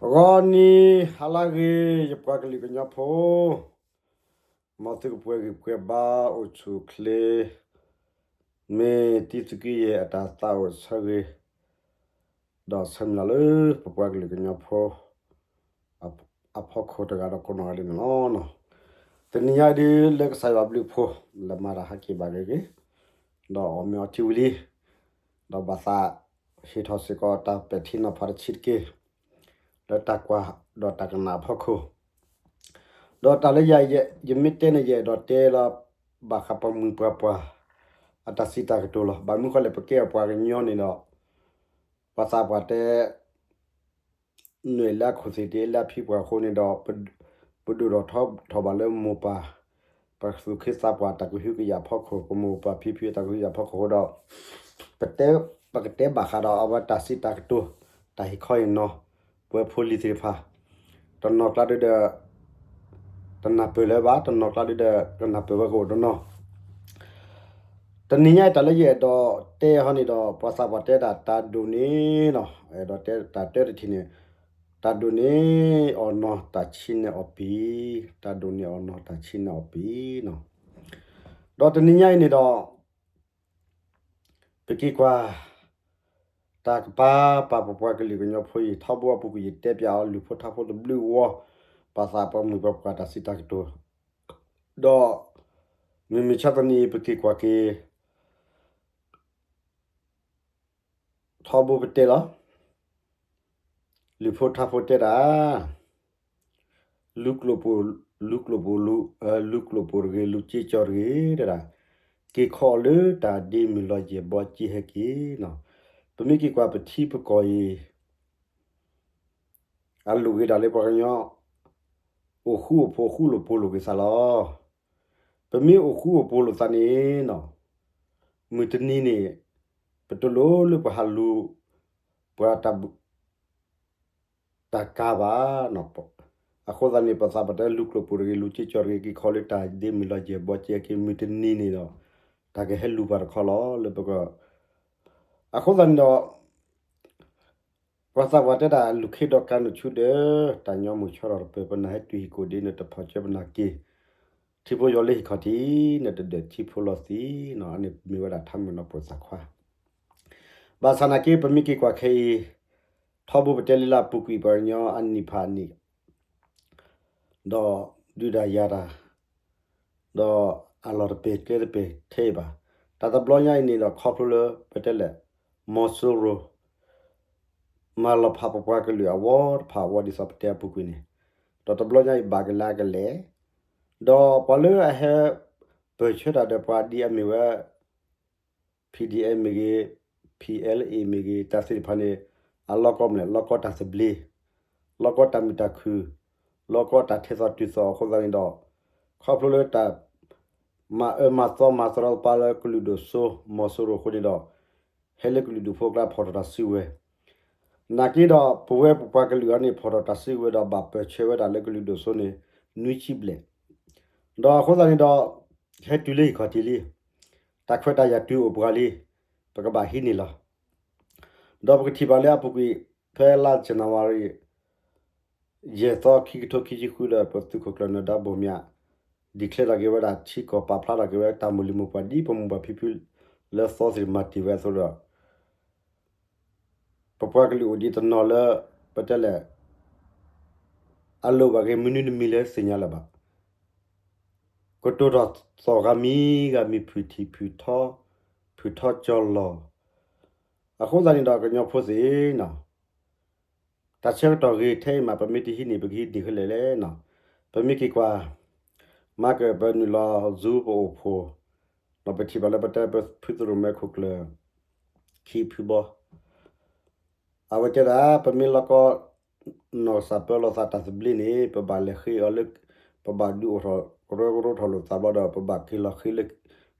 ဂီၤနံၤဟါလၢဂ့ၤ ယပှၤကလုာ်ကညီဖိ, မ်သုကပှဲၤဂံၢ်ပှဲၤဘါအိၣ်ဆူၣ်အိၣ်ချ့, မ့ၢ်တံသုးက့ယဲၢ်အတၢ်သးအိၣ်ဆၢဂ့ၤ, ဒီးဆၢမုၢ်လၢ်လၢပပှၤကလုာ်ကညီဖိ အဖီခိၣ်တဂၤဒီးကိးနီၢ်ဂၤဒဲးန့ၣ်လီၤ. တနံၤညါအံၤဒုးလၢကစၢ်ယွၤဘျုးဖှိၣ် လဲၤမၤတၢ်ဟးက့ၤဘၣ်ဂ့ၤဂ့ၤ, ဒီးအီၣ်မ့ၤအီထံဝံၤလံ, ဒီးဘၣ်သးဟ့ၣ်ထီၣ်စ့ၢ်ကီးတၢ်ပဲာ်ထံနီၤဖးတဆံးတက့ၢ်, လၢတၢ်ကွၢ်ဒီးတၢ်ကနၣ်အဖီခိၣ်, ဒီးတၢ်လၢယၤ ယမ့ၢ်တဲန့ၣ် ယအဲၣ်ဒိးတဲလီၤ ဘၣ်ဃးပှၤမုၢ်ပှၤပှၢ် အတၢ်စံးတၢ်ကတိၤလီၤ. ဘၣ်မနုၤဃိလဲၣ် ပကဲအပှၤကညီန့ၣ်ဒီး ပှၤသးပှၢ်တဲ နွဲၣ်လၢအခိၣ်သ့ၣ်တ့လၢအဖံပှၢ်အဃိန့ၣ်ဒီး ပဒိၣ်ထီၣ်ထီၣ်ဘၣ်လၢမိၢ်ပၢ်, ပသူၣ်က့သးပှၢ်တၢ်ကဟုကယာ်ဖီခိၣ်, ပမိၢ်ပၢ်ဖံဖုတၢ်ကဟုကယာ်ဖီခိၣ်အဃိဒီး ပတဲ, ပကတဲဘၣ်ဃးဒီးအဝဲတၢ်စံးတၢ်ကတိၤ, တၢ်ဟ့ၣ်ခီဟ့ၣ်နီၤ, ပဝဲဖိလံၤသ့ၣ်တဖၣ်, တနီၤကျါဒုးဒီး တနၢ်ပၢၢ်လၢၤဘၣ်, တနီၤကျါဒုးဒီး ကနၢ်ပၢၢ်ဝဲကအိၣ်တနီၤ. တနံၤညါအံၤတၢ်လၢယအဲၣ်ဒိးတဲဟီန့ၣ်ဒီး ပှၤသးပှၢ်တဲဒၣ်တၢ်ဒိၣ်န့ၣ်နီၤ, အဲၣ်ဒိးတဲတၢ်တၢတထံၣ်န့ၣ်, တၢ်ဒိၣ်န့ၣ်အီၣ်နီၤတၢ်ဆံးန့ၣ်အီၣ်ပံၤ, တၢ်ဒိၣ်န့ၣ်အီၣ်နီၤတၢ်ဆံးန့ၣ်အီၣ်ပံၤနီၤ. ဒီးတနံၤညါအံၤန့ၣ်ဒီး ပက့ၤကွၢ် တၢ်ကပၤပာ်ပပှၤကလုာ်ကညီဖိအံၤ ထီဘိအပူၤကွံာ်ယတဲပၠးအီၤ လုၢ်ဖိထါဖိတဘျုးဝီ, ပှၤသးပှၢ်မုၢ်ပှၤပှၢ်တၢ်စံးတၢ်ကတိၤ, ဒီး မုၢ်မဆါတနံၤအံၤ ပက့ၤကွၢ်က့ၤ ထီဘိပတဲလီၤ. လုၢ်ဖိထါဖိတဲဒၣ်, လူၤကျိာ်ပိာ်, လူၤကျိာ်ပိာ်လူၤ, လူၤကျိာ်ပိာ်တဂ့ၤ, လူၤစ့ကၠီတဂ့ၤ, တဲဒၣ်, က့ၤခီအီၤလၢတၢ်ဒ့မုၢ်လီၤယဲၢ်ဘီစ့ဟဲက့ၤနီၤ. ပမ့ၢ်က့ၤကွၢ်ပထံပကီၢ်အံၤ အလိၣ်ဂ့ၤဒၣ်လၢပှၤကညီ အိၣ်ဃူအိၣ်ဖိးဃူလိာ်ဖိးလိာ်က့ၤသးလီၤ. ပမ့ၢ်အိၣ်ဃူအိၣ်ဖိးလိာ်သးန့ၣ်နီၤ, မုၢ်တနံၤန့ၣ် ပတလိၣ်လၢပှၤဟးလူၤ ပှၤတၢ် တၢ်ကါဘၣ်. အဃိသတးန့ၣ် ပှၤသးပှၢ်တဲလူၤကျိာ်ပိာ်တဂ့ၤ လူၤစ့ကၠီတဂ့ၤ က့ၤခီလၢတၢ်ဒ့မုၢ်လီၤယဲၢ်ဘီစ့က့ၤ မုၢ်တနံၤန့ၣ်ဒီး တၢ်ကဟဲလူၤပှၤတခီလီၤလၢပကီၢ်. အဃိသတးန့ၣ်ဒီး ပှၤသးပှၢ်တဲတၢ်လူၤခ့ဒီးကါနုာ်ဆူဒီး တၢ်ညီမုၢ်ဆီထီၣ်တပၢၢ် ပနၢ်ဟဲတုၤဟံၣ်ကိၣ်ဒ့န့ၣ် တဖီၣ်ကၢပနၢ်က့ၤ ထံဖိယီၤလၢဟံၣ်ခီၣ်ထံးန့ၣ် တဒၢးထံဖိလီၤသံးနီၤ. အန့ၣ်မ့ၢ်ဝဲဒၣ်ထါမုၣ်နီၢ်ပိာ်သးခွါ ဘၣ်ဆၣ်နာ်က့ ပမ့ၢ်က့ၤကွၢ်ခဲအံၤ ထီဘိပတဲလံလၢအပူၤကွံာ်ပှၤကညီအနံၣ်ဖးအနံၣ် ဒီးဒုးတၢ်ယၤတၢ် ဒီးအလီၢ်တပဲာ်ကျဲတပဲာ်ထဲအံၤဘၣ်. တၢ်တဘျီညါအံၤန့ၣ်ဒီး ခီဖျိလၢပတဲလဲၣ် မီၤစိရိၤ မၤလီၤဖးပပှၤကလုာ်အဝီတဖၣ်အဝီဒ်သိးပတဲအပူၤကွံာ်န့ၣ်, ဒီးတဘျီညါအံၤဘၣ်ကလဲၤကလဲၤ, ဒီးပှၤလၢအဟဲပၢၢ်ဆၢတၢ်ဒီးပှၤဒ်အမ့ၢ်ဝဲ P D F မ့ၢ်ဂ့ၤ, P L A မ့ၢ်ဂ့ၤ, တၢ်သ့ၣ်တဖၣ်န့ၣ် အလီၢ်ကီမ့ၢ်လဲၣ် လီၢ်ကီတၢ်သဘျ့, လီၢ်ကီတၢ်မုာ်တၢ်ခုၣ်, လီၢ်ကီတၢ်ထဲသိးတုၤသိးအဃိသတးန့ၣ်ဒီး ခီဖျိလၢတၢ် မၤအၢမၤသီမၤသရီသပှၢ်လၢကလုာ်ဒိၣ်စိ မီၤစိရိၤအဃိန့ၣ်ဒီး ဟဲလၢကလုာ်ဒူၣ်ဖိအကျါဖီၣ်ထီၣ်တၢ်စုကဝဲၤ, နာ်က့ဒီး ပဝဲပပှၤကလုာ်အံၤန့ၣ် ဖီၣ်ထီၣ်တၢ်စုကဝဲၤဒီးဘၣ်ပၢၢ်ဆၢဝဲဒၣ်လၢကလုာ်ဒိၣ်စိန့ၣ် နွံဆံဘျဲၣ်, ဒီးအဃိသတးန့ၣ်ဒီး ဟဲတုၤလၢဟံၣ်ခီၣ်ထံးလံ, တၢ်ခွဲးတၢ်ယာ်တုၤအိၣ်ပှၤလံ, ပကဘၣ်ဟံးန့ၢ်လီၤ. ဒီးပကထံၣ်ဘၣ်လၢအပူၤကွံာ် ဖဲလါ January ယဲၢ်သီ ခံကထိခံဆံဃုဒီး ပသုးခိၣ်ကျၢၢ်နၢၤဒါဘိၣ်မၠး declare ထီၣ်က့ၤဝဲဒၣ် ထံကီၢ်ပာ်ဖျါထီၣ်က့ၤဝဲတၢ်မိၢ်လံၤမိၢ်ပှၢ် ဒ်ပမိၢ်ပၢ်ဖံဖုလၢသီသ့ၣ်မၤတ့ၢ်ဝဲအသိးဒီး ပပှၤကလုာ်အိၣ်ဒံးတနီၤလၢ ပတဲလဲၣ် အလိၣ်ဘၣ်က့ၤမနုၤတမံၤလၢသ့ၣ်ညါလၢၤဘၣ်. ကတိၤထီၣ်သီၣ်ဂၤမံၤဂၤမံၤ ဖုၣ်ထံၣ်ဖုၣ်ထီ, ဖုၣ်ထီကၠီလီၤ. အဃိသတးန့ၣ်ဒီးကညီဖိသ့ၣ်နီၤ တၢ်ဆၢကတီၢ်ဂ့ၤထဲအံၤမး ပမ့ၢ်တဟံးန့ၢ် ပကဟံးန့ၢ်ခဲလၢာ်လဲၣ်နီၤ. ပမ့ၢ်က့ၤကွၢ် မၤကၢၢ်ပနုာ်လီၤ Zoom ပအိၣ်ဖှိၣ်, ဒီးပထံၣ်ဘၣ်လၢပတဲပဖုသရိၣ်မဲခိၣ်ကျၢၢ် ခံဖုဘီ အဝဲတဲဒၣ် ပမ့ၢ်လီၢ်ကီ နီၢ်ကစၢ်ပၢလီၤသးတၢ်သဘျ့န့ၣ် ပဘၣ်လဲၤဃ့အီၤလၢ ပဘၣ်ဒုးအိၣ်ထီၣ်ကရၢကရိထီၣ်လိာ်သးဘျီဒီး ပဘၣ်က့ၤလီၤဃ့လၢ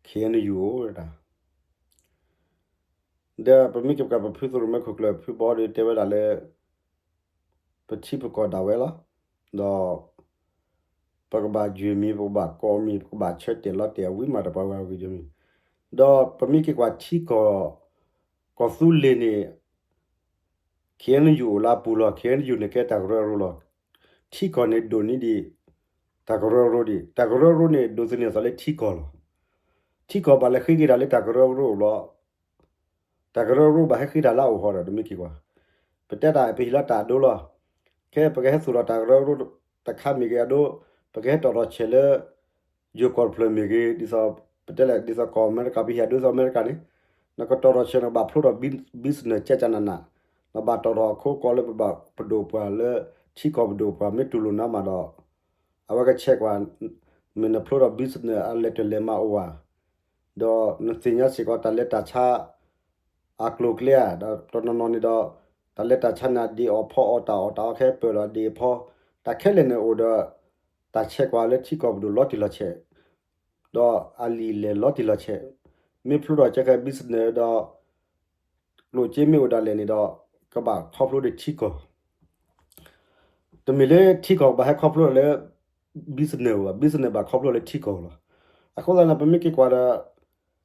K N U အိၣ်ဝဲဒၣ် ဒီးပမ့ၢ်က့ၤပကးပဖုသရိၣ်မဲခိၣ်ကျၢၢ်ဖုဘီဒီးတဲဝဲဒၣ်လၢ ပထံပကီၢ်ဒၣ်ဝဲလီၤ. ဒီး ပကဘၣ်ယွၤမံၤ ပကဘၣ်ကိးမံၤ ပကဘၣ်ဆၢတဲာ်လီၤတဲာ်အဝံၤမးဒီးပှၤဝဲဂ့ၤယွၤမံၤ, ဒီးပမ့ၢ်က့ၤကွၢ်ထံကီၢ် ကီၢ်သူလ့ၤန့ၣ် ခ့ၣ်အဲၣ်ယူၣ်အိၣ်လၢအပူၤလီၤ. ခ့ၣ်အဲၣ်ယူၣ်န့ၣ်ကဲတၢ်ကရၢကရိလီၤ. ထံကီၢ်န့ၣ်ဒိၣ်န့ၢ်ဒံး တၢ်ကရၢကရိဒံး. တၢ်ကရၢကရိန့ၣ် ဒိးသန့ၤအသးလၢထံကီၢ်လီၤ. ထံကီၢ်ဘၣ်လဲၤဃ့က့ၤတၢ်လၢတၢ်ကရၢကရိအိၣ်လီၤ. တၢ်ကရၢကရိဘၣ်ဟဲဃ့တၢ်လၢအအိၣ်ဟီဒီး တမ့ၢ်က့ၤကွၢ်. ပတဲတၢ်ပဟံးလီၤတၢ်အဒိလီၤ. ခဲပကဟဲသူၣ်ထီၣ်တၢ်ကရၢကရိ တခါမ့ၢ်ဂ့ၤအဒိ, ပကဟဲတီၣ်ထီၣ်ဆဲးလၢ ယိၤကီၢ်တဖျၢၣ်မ့ၢ်ဂ့ၤ, ဒ်သိး ပတဲလဲၣ် ဒ်သိးကီၢ်အမဲရကၤ ပဟံးအဒိသိးအမဲရကၤန့ၣ်, နကတီၣ်ထီၣ်ဆဲး နကဘၣ်ဖျိထီၣ် business ကၢကၢနးနး, နဘၣ်တီၣ်ထီၣ်အခိကီၢ်လၢပဘၣ်ပဒိၣ်ပှၤလၢ ထံကီၢ်ပဒိၣ်ပှၤ မ့ၢ်တူၢ်လိာ်နၤမးဒီး အဝဲကဆဲးကွၢ် မ့ၢ်နဖျိထီၣ် business အလဲၤတလဲၤမၤအိၣ်ဧါ, ဒီးနသ့ၣ်ညါစ့ၢ်ကီးတၢ်လဲၤတၢ်ဆါ အကျိၤအကျဲဧါ, ဒီးတနီၤနီၤန့ၣ်ဒီး တၢ်လဲၤတၢ်ဆါန့ၣ် အဒ့အီၤဖီအီၤ တၢ်အီၣ်တၢ်အီခဲပၢၢ်ဒီးအဒ့အဖီ, တၢ်ခဲလၢာ်န့ၣ်အိၣ်ဒီး တၢ်ဆဲးကွၢ်လၢထံကီၢ်ပဒိၣ်လီၤတံၢ်လီၤဆဲး, ဒီးအလံာ်လဲၢ်လီၤတံၢ်လီၤဆဲး, မ့ၢ်ဖျိထီၣ်ကဲခဲ business ဒီး ကျိၣ်စ့မ့ၢ်အိၣ်ဒၣ်လဲာ်န့ၣ်ဒီး ကဘၣ်ခီဖျိဒီးထံကီၢ် တမ့ၢ်လၢထံကီၢ်ဘၣ်ဟဲခီဖျိလၢ business ဘၣ်, business ဘၣ်ခီဖျိလၢထံကီၢ်လီၤ. အဃိသတးန့ၣ် ပမ့ၢ်က့ၤကွၢ်ဒီး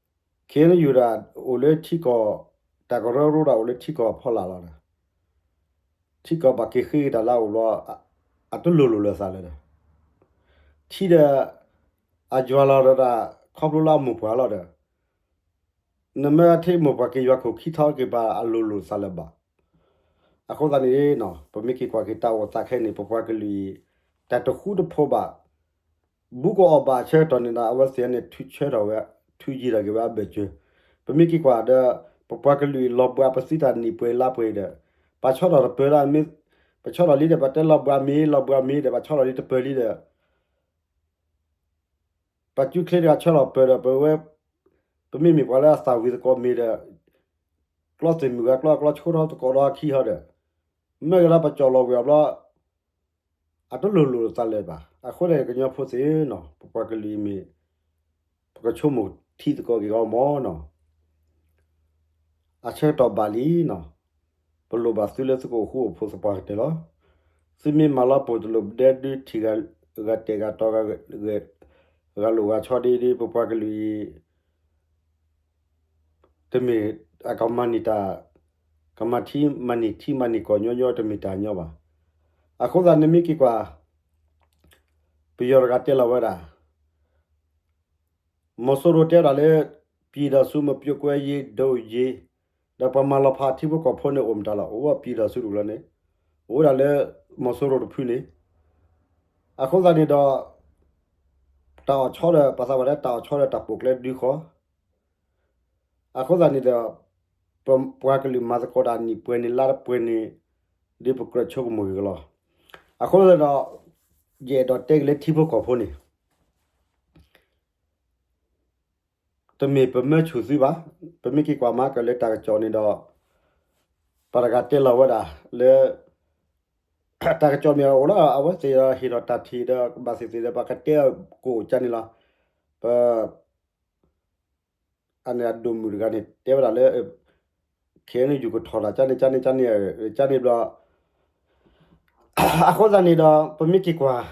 ခ့ၣ်အဲၣ်ယူၣ်ဒၣ်အိၣ်လၢထံကီၢ်, တၢ်ကရၢကရိဒၣ်အိၣ်လၢထံကီၢ်အဖီလာ်လီၤဒီး ထံကီၢ်ဘၣ်က့ၤဃ့တၢ်လၢအအိၣ်လီၤ, အတလိၣ်လိၣ်လၢသးလၢၤဒီး ထံဒီး အယွၤလီၤဒီး ခီဖျိလၢအမိၢ်ပှၢ်လီၤဒီး နမ့ၢ်ထံမိၢ်ပှၢ်က့ၤယွၤခိၣ်ခံထီက့ၤပှၤအလိၤလိၤသးလၢၤဘၣ်. အဃိသတးန့ၣ် ပမ့ၢ်က့ၤကွၢ်က့ၤတၢ်အိၣ်သးခဲအံၤန့ၣ် ပပှၤကလုာ်အံၤ တၢ်တဃူတဖိးဘၣ်, ဘူးကအီၣ်ဘၣ်အဆၢကတီၢ်န့ၣ်ဒီး အဝဲသ့ၣ်န့ၣ်ထုးဆၢထီၣ်ဝဲ, ထုးယံၤထီၣ်က့ၤဝဲအဘၢၣ်စၢၤ, ပမ့ၢ်က့ၤကွၢ်ဒီး ပပှၤကလုာ်အံၤလီၤဘှါပသံတၢ်နံၣ်ပှဲၤလါပှဲၤဒီး ပှၤဆီထီၣ်တပၢၤလၢ, ပဆီထီၣ်လံဒီး ပတဲလီၤဘှါမ့ၢ်လီၤဘှါမ့ၢ်ဒီး ပှၤဆီထီၣ်လံတပၢၤလံဒီး ပှၤကူချ့တဂၤဆီထီၣ်ပၢၤဒီး ပဝဲ, ပမ့မ့ၢ်ပှၤလၢအသၣ်ဝံၤသကိးမ့ၢ်ဒီး ကျီသ့ၣ်မုၢ်ဂၤကျီ ကျီဆိထီၣ်သကိးဒီးခံဟီဒီး မ့ၢ်ကလီၤပကၠီၣ်လီၤဝံၤအဘျီ အတလိၣ်လိၣ်သးလၢၤဘၣ်. အဃိန့ၣ် ကညီဖိသ့ၣ်ဧၢ, ပပှၤကလုာ်အံၤမ့ၢ် ပကဆိကမိၣ်ထံသကိးက့ၤဂီၢ်မီၢ်နီၤ အဆၢကတီၢ်ဘၣ်လံနီၤ, ပလိၣ်ဘၣ်သုလၢသုကအိၣ်ဃူအိၣ်ဖိးသပှၢ်ကတၢၢ်လီၤ. သုမ့ၢ်မၤလီၤပှီၢ်တလိၣ်ပဒဲဒုးထံၣ် ဂၤတဲာ်ဂၤတီၤ ဂၤလိာ်ဂၤဆီဒ်ဒ် ပပှၤကလုာ်အံၤ တမ့ၢ်အကမၤန့ၢ်တၢ်, ကမၤထံမၤန့ၢ်ထံမၤန့ၢ်ကီၢ်ညီညီ တမ့ၢ်တၢ်ညီဘၣ်. အဃိသတးန့ၣ်မ့ၢ်က့ၤကွၢ် ပယီၤတဂၤတဲလီၤဝဲဒၣ် မီၤစိရိၤတဲဝဲဒၣ်လၢ ပြည်ထောင်စုမပြုတ်ကွဲရေးဒုတ်ရေး, ဒီးပှၤမၤလီၤဖးထံဖိကီၢ်ဖိန့ၣ်အိၣ်မတၤလီၤ, အိၣ်ဝဲ ပြည်ထောင်စု တကလီၤန့ၣ်, အိၣ်ဝဲဒၣ်လၢ မီၤစိရိၤတဖုန့ၣ်, အဃိသတးန့ၣ်ဒီး တၢ်အီၣ်ဆီဒီး ပှၤသးပှၢ်တဲတၢ်အီၣ်ဆီဒီးတၢ်ပိာ်ကျဲဒုဃီ အဃိသတးန့ၣ်ဒီး ပပှၤကလုာ်မၤသကိးတၢ်နံၣ်ပှဲၤန့ၣ်လါတပှဲၤန့ၣ် ဒ်ပကြၢးဆိကမိၣ်က့ၤကလီၤ. အဃိသတးဒီး ယအဲၣ်ဒိးတဲက့ၤလၢထံဖိကီၢ်ဖိန့ၣ် တမ့ၢ်ပမၢဆူၣ်သုဘၣ်. ပမ့ၢ်က့ၤကွၢ်မၤကၢၢ်လၢတၢ်ကစီၣ်န့ၣ်ဒီး ပှၤတဂၤတဲလီၤဝဲဒၣ်လၢ တၢ်ကစီၣ်မ့ၢ်အအိၣ်လီၤ အဝဲသ့ၣ်ဒီးဟ့ၣ်ထီၣ်တၢ်ထံၣ်ဒီး ဘၣ်သ့ၣ်သ့ၣ်ဒီး ပှၤကတဲကိးကၢ်န့ၣ်လီၤ. ပ အန့ၣ်အဒိၣ်မုၣ်တဂၤန့ၣ် တဲဝဲဒၣ်လၢ ခဲအံၤန့ၣ် ယူၢ်ကထီၣ်တၢ်ကၢ်န့ၣ် ကၢ်န့ၣ် ကၢ်န့ၣ် ကၢ်န့ၣ်ဘျီ အဃိသတးန့ၣ်ဒီး ပမ့ၢ်က့ၤကွၢ်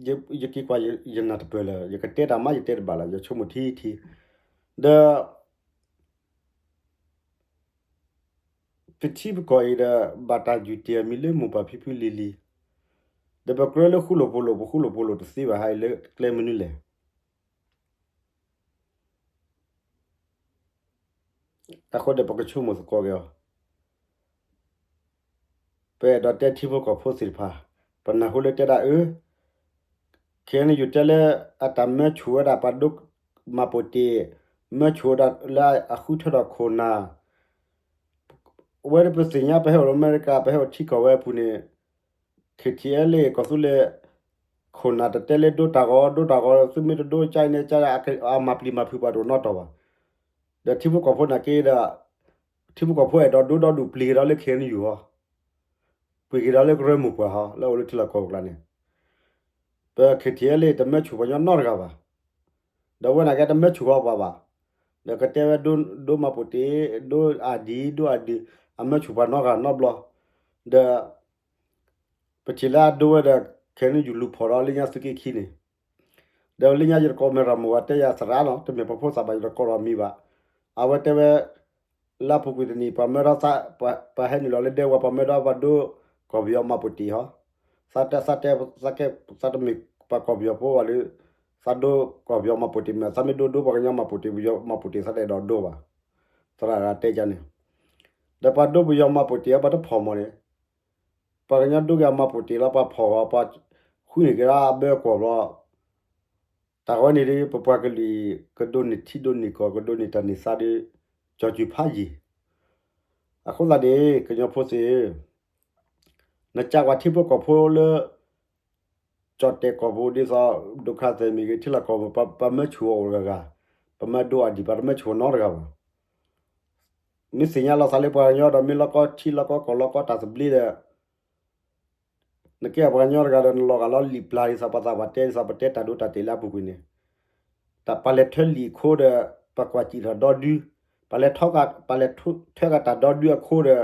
ယက့ၤကွၢ်ယနၢ်တပၢၢ်လၢ ယကတဲတၢ်မးယတဲတဘၣ်လၢ ယဆိကမိၣ်ထံထံ ဒီး ပထံပကီၢ်အံၤဒီး ဘၣ်တၢ်ယူၢ်တံၢ်အမံၤလၢမိၢ်ပၢ်ဖံဖုလံၤလံၤ, ဒီးပကြၢးလၢဃူလိာ်ဖိးလိာ် ပဃူလိာ်ဖိးလိာ်တသ့ဘၣ်ဟါအံၤလၢကျဲမနုၤလဲၣ်. အဃိဒီးပကဆိကမိၣ်သကိးက့ၤအီၤ ပအဲၣ်ဒိးတဲထံဖိကီၢ်ဖိသ့ၣ်တဖၣ် ပနၢ်ဟူလၢတဲဒၣ်အၢ ခဲအံၤန့ၣ် ယူၢ်တဲလၢ အတၢ်မၢဆူၣ်ဝဲဒၣ် ပှၤဒိမၤပိာ်တ့ၢ် မၢဆူၣ်ဝဲဒၣ်လၢအဃုထၢထီၣ်ခိၣ်နၢ် အဝဲဒၣ်ပသ့ၣ်ညါ ပဟဲအိၣ်လၢအမဲရကၤ ပဟဲအိၣ်ထံကီၢ်ဝဲအပူၤန့ၣ် KTLA ကီၢ်သူလ့ၤ ခိၣ်နၢ်တတဲလၢဒိတၢ်ဂီၤ ဒိတၢ်ဂီၤ သုမ့ၢ်တဒိကၢ်အံၤန့ၣ် ကၢ်အမၤပျံၤမၤဖုးပှၤတအိၣ်နီတီၢ်ဘၣ်. ဒီးထံဖိကီၢ်ဖိနာ်က့ဒီး ထံဖိကီၢ်ဖိအဲၣ်ဒိးဒိဒီဒူၣ်ပျံၤက့ၤဒီးလၢ ခဲအံၤန့ၣ် ယူၢ်ဟီ ပှ့ၤက့ၤဒီးလၢကရၢမိၢ်ပှၢ်ဟီ လၢအအိၣ်လၢထံလီၢ်ကီၢ်ပူၤကျါန့ၣ် ပ KTLA တမၢဆူၣ်ပှၤကညီနီတဂၤဘၣ်. ဒီးအဝဲနာ်က့တမၢဆူၣ်ဃီပှၤဘၣ်. ဒီးကတဲဝဲဒိမၤပိာ်တ့ၢ် ဒိအဒံၤ ဒိအဒံၤ အမၢဆူၣ်ပှၤနီတဂၤနီတဘျီ. ဒီး ပထံၣ်လၢအဒိဝဲဒီး ခဲအံၤန့ၣ် ယူၢ်လူၤဖီၣ်ဒီးလၢညါသုးက့ခံန့ၣ် ဒီးလၢညါယတကိးမဲာ်ရၤမုၣ်ဝဲတဲယၤသရၣ်နီၤ တမ့ၢ်ပဖိသၣ်ဘၣ် ယတကိးထီၣ်မံၤဘၣ်. အဝဲတဲဝဲ လၢအပူၤကွံာ်တနံၤ ပှၤမၢထီၣ်သး ပှၤဟဲနုာ်လီၤလၢဒဲဝဲ ပှၤမၢထီၣ်ပှၤဒိကီၢ်ပယီၤမၤပူၤတ့ၢ်ဟီ, သးတဲ သးတဲ သးကဲ သးတမ့ၢ်ပှၤကီၢ်ပယီၤဖိဘၣ်လၢ သးဒိကီၢ်ပယီၤမၤပူၤတ့ၢ်မ့ၢ် သးမ့ၢ်ဒိဒိပှၤကညီမၤပူၤတ့ၢ် ပယီၤမၤပူၤတ့ၢ် သးတအဲၣ်ဒိးဒိဘၣ်. သရၣ်တဲကန့ၣ် ဒီးပှၤဒိပယီၤမၤပူၤတ့ၢ်အီၤ ပှၤတဖီၣ်မီၢ်န့ၣ် ပှၤကညီဒိက့ၤအမၤပူၤတ့ၢ်လီၤ ပှၤဖီၣ်ဂီၤ ပှၤဃုန့ၢ်က့ၤဒၣ်အဘၢကွီၢ်ဘျီ တၢ်ဝဲန့ၣ်ဒီး ပပှၤကလုာ်အံၤ ကဒိးန့ၢ်ထံဒိးန့ၢ်ကီၢ် ကဒိးန့ၢ်တၢ်န့ၢ်သါဒီး ကၠီၤစူၤဖးယံၤ. အဃိသတးန့ၣ် ကညီဖိသ့ၣ်ဧၢ, နကးကွၢ်ထံဖိကီၢ်ဖိလၢ ကၠီၣ်တဲာ်ကီၢ်ပူၤဒ်သိး ဒိၣ်ခါသဲးမ့ၢ်ဂ့ၤ ထံလီၢ်ကီၢ်ပူၤ ပမၢဆူၣ်အီၤအိၣ်တဂၤဂၤ, ပမၢဒိအီၤဒံး ပတမၢဆူၣ်အီၤနီတဂၤဘၣ်. မ့ၢ်သ့ၣ်ညါလီၤသးလၢပှၤကညီဒီး မ့ၢ်လီၢ်ကီထံလီၢ်ကီကီၢ်လီၢ်ကီတၢ်သဘျ့ဒီး နကဲပှၤကညီတဂၤဒီး နလီၤဂာ်လီၤလံာ်ပျၢ်ဒ်သိးပှၤသးပှၢ်တဲဒ်သိး ပတဲတၢ်ဒိတၢ်တဲာ်လၢအပူၤကွံာ်န့ၣ်, တၢ်ပှၤလဲၤထၢလံာ်အခိဒီး ပှၤကွၢ်စံၣ်ထီၣ်ဒီဒု, ပှၤလဲၤထီၣ် ပှၤလဲၤထၢက့ၤတၢ်ဒီဒုအခိဒီး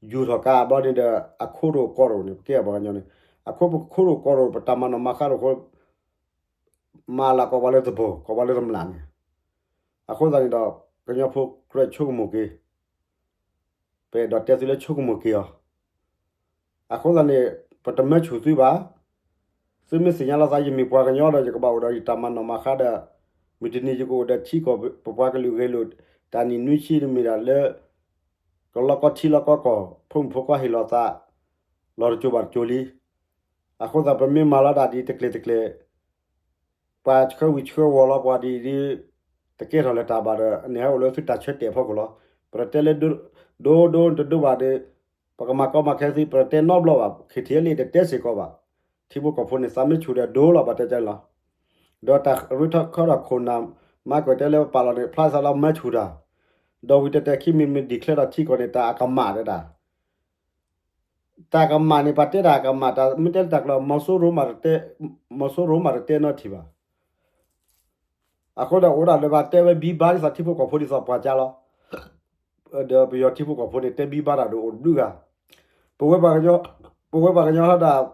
ယူၤထီၣ်ကါဘျီန့ၣ်ဒီး အခိတအိၣ်ကီတအိၣ်န့ၣ် ပကဲပှၤကညီန့ၣ်, အခိပခိတအိၣ်ကီတအိၣ် ပတၢ်မၤနီၣ်မၤဃါတအိၣ်အဃိ မၤလၢကိးပှၤလၢသဘိၣ် ကိးပှၤလၢသမျၢ်န့ၣ်, အဃိသတးန့ၣ်ဒီး ကညီဖိကြၢးဆိကမိၣ်က့ၤ ပအဲၣ်ဒိးတဲသုလၢဆိကမိၣ်က့ၤအီၤ, အဃိသတးန့ၣ် ပတမၢဆူၣ်သုဘၣ်. သုမ့ၢ်သ့ၣ်ညါလီၤသး ယမ့ၢ်ပှၤကညီဒီး ယကဘၣ်အိၣ်ဒီးယတၢ်မၤနီၣ်မၤဃါဒီး မုၢ်တနံၤယကအိၣ်ဒီးထံကီၢ် ပပှၤကလုာ်ဂဲၤလိာ် တၢ်နံၣ်နွံဆံတမ့ၢ်ဒၣ်လၢ ကလီၢ်ကီထံလီၢ်ကီကီၢ် ဖိမုၣ်ဖိခွါဟ့ၣ်လီၤသး လီၤတစိၤဘၣ်တစိၤလံ. အဃိသတး ပမ့ၢ်မၤလီၤတၢ်ဒ်တကျဲၤတကျဲၤ ပှၤဆှၢဝံၤဆှၢဝီၤလီၤပှၤဒ်အံၤဒ် တကဲထီၣ်လၢၤတၢ်ဘၣ်ဒီး အန့ၣ်ဟဲအိၣ်လၢသုတၢ်ဆၢတဲာ်အဖီခိၣ်လီၤ. ပတတဲလၢ ဒိဒိတဒိဘၣ်ဒီး ပကမၤကီမၤခဲသု ပတတဲနီတဘျီဘၣ်. ခံထံၣ်လံတတဲစ့ၢ်ကီးဘၣ်. ထံဖိကီၢ်ဖိန့ၣ် သးမ့ၢ်ဆူၣ်ဒီးဒိလီၤ ပှၤတဲကလီၤ. ဒီးတၢ်ရ့ထီၣ်ခီထီၣ်ခိၣ်နၢ် မၤကွၢ်တဲလၢပပာ်လီၤန့ၣ် ဖျါသးလီၤမၢဆူၣ်တၢ် ဒီးဝံၤတဲတဲခံမံၤမ့ၢ် declare ဒီးထံကီၢ်န့ၣ် တၢ်အကမၣ်တဲဒၣ် တၢ်ကမၣ်န့ၣ် ပှၤတဲတၢ်အကမၣ် တၢ်မ့ၢ်တဲလၢတၢ်ကျိာ် မီၤစိရိၤမးတတဲ မီၤစိရိၤမးတတဲနီတထံၣ်ဘၣ်. အဃိဒီးအိၣ်ဒၣ်လၢပှၤတဲဝဲဘံဘါဒ်သိးထံဖိကီၢ်ဖိဒ်သိးပှၤကါလီၤ. ဒီးပယီၤထံဖိကီၢ်ဖိန့ၣ် တဲဘံဘါတၢ်ဒီးအိၣ်တဘျုးဂၤ. ပဝဲပှၤကညီ ပဝဲပှၤကညီဟီဒၣ်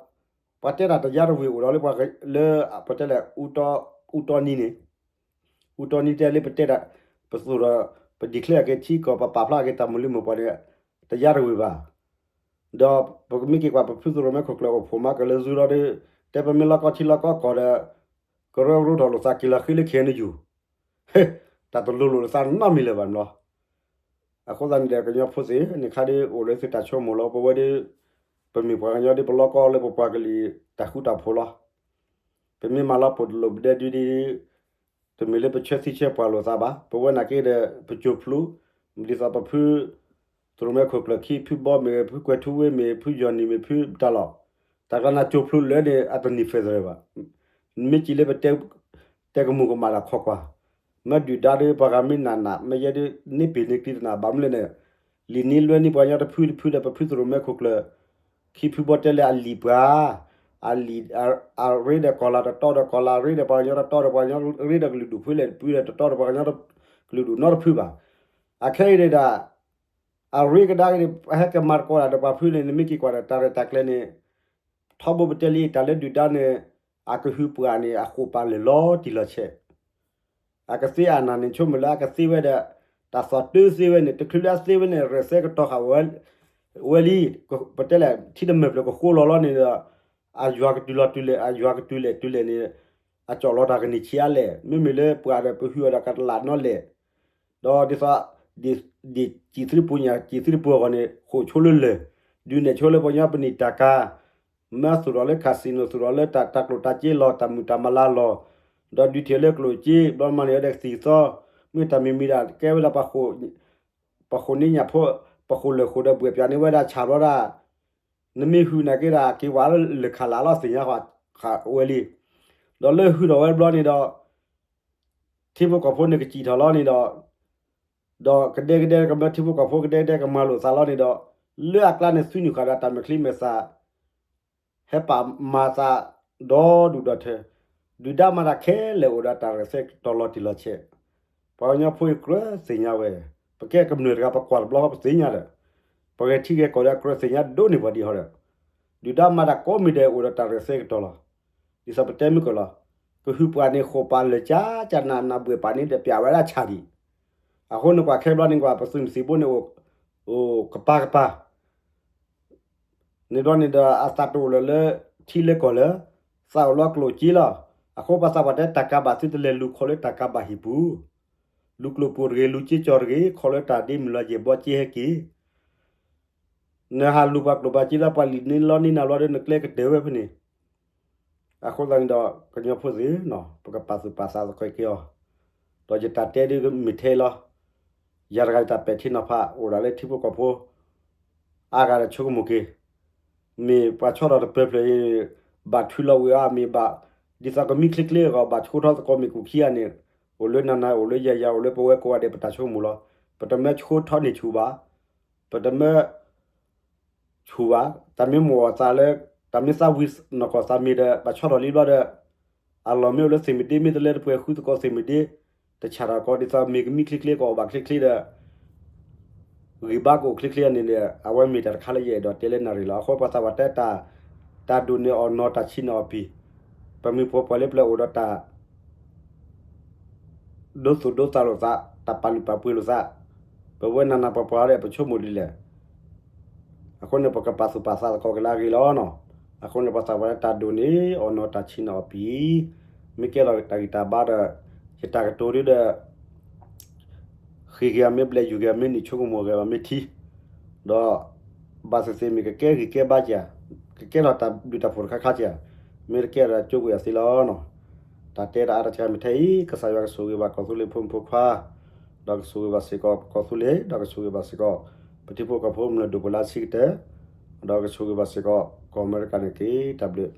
ပှၤတဲတၢ်တယါတဝ့ၢ်အိၣ်ဒီးလၢ လၢပတဲလဲၣ် အူတီနံန့ၣ် အူတီနံတဲလၢပတဲတၢ် ပသူၣ်ဒီး ပ declare က့ၤထံကီၢ် ပပာ်ဖျါက့ၤတၢ်မုၢ်လၢမုၢ်ပှၢ်န့ၣ် တယါတဝ့ၢ်ဘၣ်. ဒီးပမ့ၢ်က့ၤကွၢ်ပဖုသရိၣ်မဲခိၣ်ကျၢၢ်အိၣ်ဖှိၣ်မၤကလၢၤသုဒီး တဲပမ့ၢ်လီၢ်ကီထံလီၢ်ကီကီၢ်ဒီး ကရၢကရိထီၣ်လိာ်သးက့ၤလီၤဃ့လၢ K N U ဟ့ၣ် တၢ်တလိၤလိာ်လၢသးနီတမံၤလၢၤဘၣ်န့ၣ်လီၤ. အဃိသတးန့ၣ်ဒီး ကညီဖိသ့ၣ် နခါဒ်အိၣ်လၢသုတၢ်ဆိကမိၣ်လီၤ. ပဝဲဒၣ် ပမ့ၢ်ပှၤကညီဒ်ပလီၢ်ကီလၢပပှၤကလုာ်တၢ်ဃူတၢ်ဖိးလီၤ. ပမ့ၢ်မၤလီၤပှီၢ်တလိၣ်ပဒဲဒုဒ် တမ့ၢ်လၢပဆၢသံဆၢပှၢ်လိာ်သးဘၣ်. ပဝဲနာ်က့ဒီး ပကၠိဖျိ ဒ်သိးပဖု သရိၣ်မဲခိၣ်ကျၢၢ်ခံ ဖုဘီမ့ၢ် ဖုကွဲၤထူဝ့မ့ၢ် ဖုယီၢ်နံၣ်မ့ၢ် ဖုတၢ်လီၢ် တၢ်ကျါန့ၣ်ကၠိဖျိလၢန့ၣ် အတနံၤ federal ဘၣ်. မ့ၢ်ကံလၢပတဲ တဲကမူၤကမၣ်တၢ်ခိးကွၢ် မ့ၢ်ဒုၣ်ဒါဒီးပှၤဂၤမ့ၢ်နးနး မ့ၢ်ယဲဒ်န့ၣ်ပ့ၤန့ၢ်ကျံတနၤ ဘၣ်မနုၤလဲၣ်န့ၣ် လံာ်နံၤလွဲနံၤပှၤကညီတဖုတဖုဒီး ပဖုသရိၣ်မဲခိၣ်ကျၢၢ် ခံဖုဘီတဲလၢအလံာ်ပှၤ အလံာ် အရ့ဒီးကီၢ်လၤတတီဒီးကီၢ်လၤ အရ့ဒီးပှၤကညီတတီဒီးပှၤကညီ အရ့ဒီးကလုာ်ဒူၣ်ဖုလဲၣ်တဖုဒီး တတီဒီးပှၤကညီကလုာ်ဒူၣ်နီတဖုဘၣ်. အခဲအံၤဒၣ် အရ့ကဒါက့ၤန့ၣ် ဟဲကမၤသကိးတၢ်ဒီးပှၤဖုန့ၣ် နမ့ၢ်က့ၤကွၢ်ဒီးတၢ်ရဲၣ်တၢ်ကျဲၤန့ၣ် ထီဘိပတဲလံတၢ်လၢဒုၣ်ဒါန့ၣ် အကဟုပှၤန့ၣ် အဃိာ်ပာ်လၢာ်လီၤတံၢ်လီၤဆဲး အကသ့အနၢ်န့ၣ် ဆိကမိၣ်လၢအကသ့ဝဲဒီး တၢ်သီၣ်တၢ်သ့ဝဲန့ၣ် တချုးလၢအသ့ဝဲန့ၣ် ရဲၣ်သဲကတီၤဃာ်ဝဲလံ. ပတဲလဲၣ် ထံတမၢၢ်ဖျၢၣ်ကဃိလီၤလီၤန့ၣ်ဒီး အယွၤကတုၤလီၤတုၤလဲၣ် အယွၤကတုၤလဲၣ်တုၤလဲၣ်န့ၣ် အကၠီၣ်လီၤတၢ်ကန့ၢ်ဆံးအါလဲၣ်. မ့မ့ၢ်လၢပှၤဒီးပဟုအီၤဒီးကတလးနီလဲၣ် ဒီးဒ်သိး ဒ်စံၣ်သရံပူညၣ် စံၣ်သရံပူအဂီၢ်န့ၣ် ဃိာ်ဆိလၢလၢၢ် ဒုးနဲၣ်ဆိလၢပှၤကညီပနံာ်တၢ်ကၤ မ့ၢ်သူၣ်ထီၣ်လၢ casino သူၣ်ထီၣ်လၢတၢ်ကျိၣ်တၢ်စ့လီၤ တၢ်မုၢ်တၢ်မလါလီၤ ဒီးဒုးထံၣ်လၢကျိၣ်စ့ ဘျီမၤန့ၢ်ဝဲဒၣ်ကသံၣ်ကသီ မ့ၢ်တၢ်မံၤမံၤဒၣ် ကဲဝဲဒၣ် ပှၤဃိာ်န့ၢ်ညၣ်ဖိ ပှၤဃိာ်လၢၢ်ဃိာ်ဒီးဘှဲၣ်ပၠးန့ၢ်ဝဲဒၣ်ဆၣ်ဘျီဒၣ် နမ့ၢ်ဟုၣ်နာ်က့ဒီး က့ၤဝဲလၢလၢၢ်ခးလးလီၤသ့ၣ်ညါဃာ်ဝဲလံ. ဒီးလၢဟုၣ်ထီၣ်ဝဲဘျီန့ၣ်ဒီး ထံဖိကီၢ်ဖိန့ၣ်ကစံၣ်ထီၣ်လီၤန့ၣ်ဒီး ဒီးကဒဲကဒဲကမၢထံဖိကီၢ်ဖိကဒဲကဒဲကမၤလိာ်သးလီၤန့ၣ်ဒီး လၢအကျါန့ၣ် သုနုာ်ဃာ်ဒီးတၢ်မဲာ်ချံမဲာ်သၣ် ဟဲပာ်မၤသးဒီဒူၣ်ဒီထၢ ဒုၣ်ဒါမၤတၢ်ခဲလၢာ်အိၣ်ဒီးတၢ်ရဲၣ်သဲကတီၤလီၤတံၢ်လီၤဆဲး ပှၤကညီဖိအံၤကြၢးသ့ၣ်ညါဝဲ ပကဲကမျၢၢ်တဂၤပကွၢ်တဘျီဃီပသ့ၣ်ညါဒီး ပဂဲၤထံဂဲၤကီၢ်ဒီးကြၢးသ့ၣ်ညါဒိၣ်န့ၢ်ပှၤဒ်ဟီဒီး ဒုၣ်ဒါမၤတၢ်ကိးမံၤဒဲးအိၣ်ဒီးတၢ်ရဲၣ်သဲကတီၤလီၤ. ဒ်သိးပတဲမုၢ်ကီၢ်လီၤ. ကဟုပှၤန့ၣ်ဃိာ်ပာ်လၢာ်ကၠါကၠါနးနးဘှဲၣ်ပၠးန့ၣ်ဒီးပၠးဝဲဒၣ်ဆၣ်ဒံး အဃိန့ၣ်ကွၢ်ခဲဘျီန့ၣ်ကွၢ် ပသုးမုၢ်သံၣ်ဘိန့ၣ် အိၣ်ကပၤကပၤ န့ၣ်ဘျီန့ၣ်ဒီး အသးတအိၣ်လၢၤလၢထံလၢကီၢ်လၢၤ, သးအိၣ်လၢကျိၣ်စ့လီၤ. အဃိပှၤသးပှၢ်တဲတၢ်ကးဘၣ်သုတလဲၤလူၤခီလၢတၢ်ကးဘၣ်ဟံၣ်ပူၤ, လူၤကျိၣ်ပူၤတဂ့ၤ လူၤစ့ကၠီၤတဂ့ၤ ခီလၢတၢ်ဒ့မုၢ်လီၤယဲၢ်ဘီက့ဟဲက့ၤ နဟးလူၤပှၤကျိၣ်ပှၤစ့လၢပှၤလံၣ်န့ၢ်လီန့ၢ်နၤဘျီဒီး နကျဲကတၢၢ်ဝဲဖဲန့ၣ်. အဃိသတးန့ၣ်ဒီး ကညီဖိသ့ၣ်, ပကပာ်သူၣ်ပာ်သးသကိးက့ၤအီၤ, ဒီးယတၢ်တဲဒ်မ့ၢ်ထဲလီၤ. ယၤတဂၤယတၢ်ပဲာ်ထံနီၤဖး အိၣ်ဒၣ်လၢထံဖိကီၢ်ဖိ အါဂၤဒီးဆိကမိၣ်က့ၤ, မ့ၢ်ပှၤဆီထီၣ်တပၢၢ်ဖျၢၣ်အံၤ ဘၣ်ထုးလီၤဝံၤအါမ့ၢ်ဘၣ်, ဒ်သိးကမံချ့ချ့အဂီၢ် ဘၣ်ဆိထီၣ်သကိးမ့ၢ်ကူၣ်ခံဂၤန့ၣ်, အိၣ်လၢနၤနၤ အိၣ်လၢယၤယၤ အိၣ်လၢပဝဲကိးဂၤဒဲး ပတၢ်ဆိကမိၣ်လီၤ. ပတမၢဆိထီၣ်န့ၢ်ဆူၣ်ဘၣ်, ပတမၢ ဆူၣ်ဘၣ်, တၢ်မ့ၢ်မိၢ်အီၣ်သးလၢ တၢ်မ့ၢ်သးဝံၤနီၢ်ကီၢ်သးမ့ၢ်ဒီး ဘၣ်ဆီထီၣ်လံဘျီဒီး အလီၢ်မ့ၢ်အိၣ်လၢသ့ၣ်မ့ၢ်ဒ့ မ့ၢ်တလဲတပှဲၤဃုသကိးသ့ၣ်မ့ၢ်ဒ့, တဆၣ်တၢ်ကီ ဒ်သိးမ့ၢ်ကမံချ့ချ့ကအိၣ်ဘၣ်ချ့ချ့ဒီး ဂံၢ်ဘါကအိၣ်ချ့ချ့န့ၣ်ဒီး အဝဲမ့ၢ်တၢ်တခါလၢယအဲၣ်ဒိးတဲလၢနၣ်ရံၣ်လီၤ. အဃိပှၤသးပှၢ်တဲတၢ်, တၢ်ဒိၣ်န့ၢ်အီၣ်နီၤ တၢ်ဆံးန့ၢ်အီၣ်ပံၤ, ပမ့ၢ်ပှၤပှၢ်လၢပျၢၤအိၣ်ဒီးတၢ် ဒိသူၣ်ဒိသးလိာ်သး, တၢ်ပာ်လုၢ်ပာ်ပှ့ၤလိာ်သး, ပဝဲနၤနၤပှၤပှၢ်ဒီး ပဆိကမိၣ်ဒ်လဲၣ်. အဃိန့ၣ် ပကပာ်သူၣ်ပာ်သးသကိးက့ၤလၢအဂ့ၤလီၤနီၤ. အဃိန့ၣ် ပှၤသးပှၢ်လၢတၢ်ဒိၣ်န့ၢ်အီၣ်နီၤ တၢ်ဆံးန့ၢ်အီၣ်ပံၤ, မ့ၢ်ကဲထီၣ်တၢ်ဂံၢ်တၢ်ဘါဒီး ယတၢ်ကတိၤဒ်ဒီး ဃ့ၢ်က့ၤအမ့ၢ်ဘျဲး ယူၤက့ၤအမ့ၢ်နံၣ် ဆိကမိၣ်က့ၤအမ့ၢ်ထံ, ဒီး ဘၣ်သ့ၣ်သ့ၣ်မ့ၢ်ကကဲဂံၢ်ကဲဘါက့ၤ, ကကဲထီၣ်တၢ်ဘျုးတၢ်ဖှိၣ်တခါခါက့ၤ, မ့ၢ်တကဲထီၣ်ကၠိကွံာ်အီၤသ့လီၤနီၤ. တၢ်တဲတၢ်အါတၢ်တခါမ့ၢ်ထဲအံၤ ကစၢ်ယွၤကဆိၣ်ဂ့ၤဘၣ်ကီၢ်သူလ့ၤဖိမုၣ်ဖိခွါ, ဒီးကဆိၣ်ဂ့ၤဘၣ်စ့ၢ်ကီးကီၢ်သူလ့ၤ, ဒီးကဆိၣ်ဂ့ၤဘၣ်စ့ၢ်ကီး ပထံဖိကီၢ်ဖိမုၢ်လၢဒိၣ်ပှၤလၢအဆံးကတၢၢ်, ဒီးကဆိၣ်ဂ့ၤဘၣ်စ့ၢ်ကီး ကီၢ်အမဲရကၤန့ၣ်တက့ၢ်. တၢ်ဘျုး